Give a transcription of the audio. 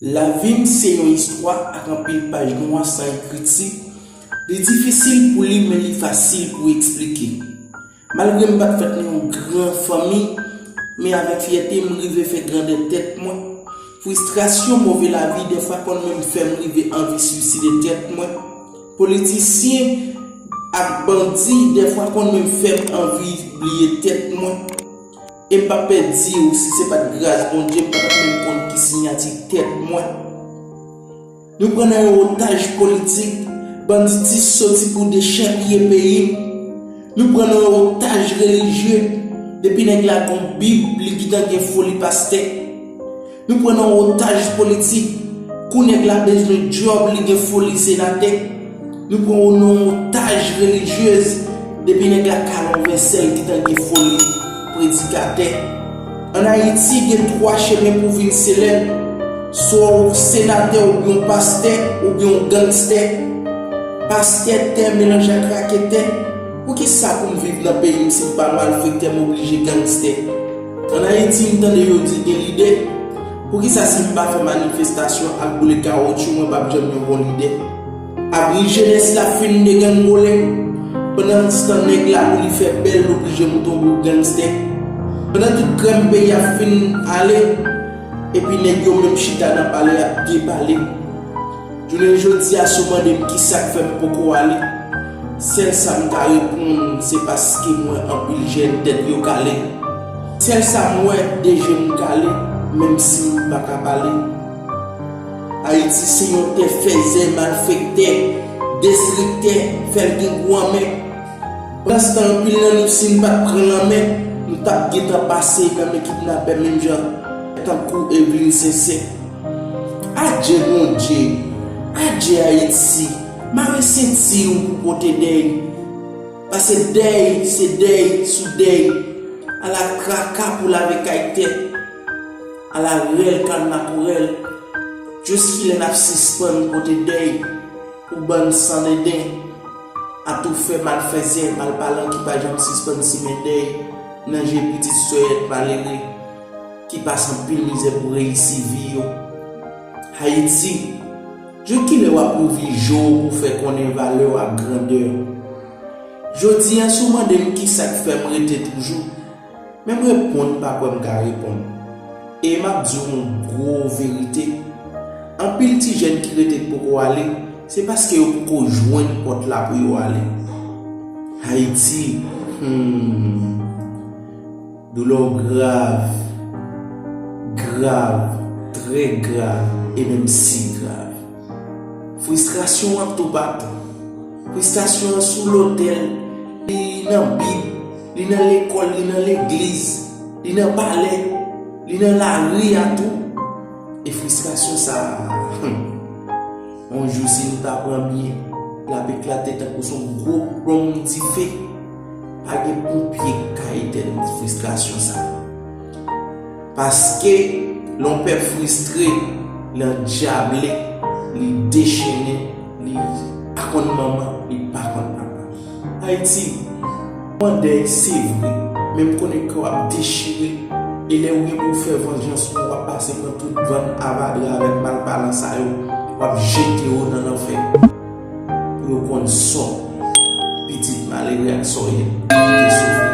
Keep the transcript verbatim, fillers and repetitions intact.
Lavi m se yon istwa ak anpil paj nwa san ekriti. Li difisil pou li, men li fasil pou eksplike. Malgre m pa t fèt nan yon gran fanmi, men avèk fyète m rive fè grandè tèt mwen. Fristrasyon move lavi dèfwa konn menm fè m rive anvi swiside tèt mwen. Politisyen ak bandi dèfwa konn menm fè m anvi bliye tèt mwen. E m p ap pè di w, si se pa t gras Bondye, m pa t ap menm konn ki siyati tèt mwen. Nou pran nan yon otaj politik, banditis soti pou dechèpiye peyi m. Nou pran nan yon otaj relijye, depi nèg la gon Bib, li gentan gen foli pastè. Nou pran nan otaj politik, kou nèg la bezwen djòb, li gen foli senatè. Nou pran w nan otaj relijyez, depi nèg la kale yon vèsè, li gentan gen foli predikatè. Ann Ayiti, gen twa chemen pou vin selèb. Swa w senatè oubyen w pastè, oubyen w gangstè. Pastè tè melanje ak raketè. Poukisa pou m viv nan peyi m si m pa malfektè, m oblije gangstè? Ann Ayiti, m tande yo di gen lidè. Poukisa si m pa fè manifestasyon ak boule kawotchou, mwen p ap janm yon bon lidè? Abri jenès la fin degangole. Pandanstan, nèg la, pou li fè bèl, l oblije moute yon bout gangstè. Pandan tout krèm peyi a fin ale, epi nèg yo menm chita nan palè ap depale. Jounen jodi a, si w mande m kisa k fè m poko ale, sèl sa m ka reponn, se paske m wè anpil jèn tèt yo kale. Sèl sa m wè, de je m kale, menm si m pa ka pale. Ayiti se yon tè fèzè, malfektè, destriktè, fè l gen gou anmè. Pandanstan, anpil nan nou, si n pa t pran lanmè, nou t ap gentan pase nan men kidnapè menm jan, tankou Eveline Sensè. Adje Bondye, adje Ayiti, mare senti w pou pote dèy. Pase dèy, se dèy sou dèy, ala traka pou lave kay tè, ala rèl kal makorèl. Jiskilè n ap sispann pote dèy pou bann san deden? Atoufè, malfèzè, malpalan ki pa janm sispann simen dèy nan je pitit sòyèt malere ki pase anpil mizè pou reyisi vi yo. Ayiti, jouk kilè w ap louvi je w pou fè konnen valè w ak grandè w? Jodi a, si w mande m kisa k fè m rete toujou, men m reponn pa kwè m ka reponn. E m ap di w yon gwo verite. Anpil ti jèn ki rete k poko ale, se paske yo poko jwenn pòt la pou yo ale. Ayiti, hmm, doulè w grav, grav, trè grav, e menm si grav. Fristrasyon an toupatou. Fristrasyon an sou lotèl, li nan Bib, li nan lekòl, li nan legliz, li nan palè, li nan lari a tou. E fristrasyon sa a, hmm, yon jou, si nou ta pran byen, l ap eklate tankou se yon gwo plonm dife. Pa gen ponpye k ka etenn fristrasyon sa a. Paske lè yon pèp fristre, li andyable, li dechennen, li pa konn manman, li pa konn papa. Ayiti, w an dèy, se vre, men m konnen kè w ap dechire, e lè w gen pou w fè vanjans ou, w ap pase pran tout bann avadra avèk malpalan sa yo, w ap jete yo nan lanfè. Pou yo konn sò pitit malere ak sòyèt ki te soufri.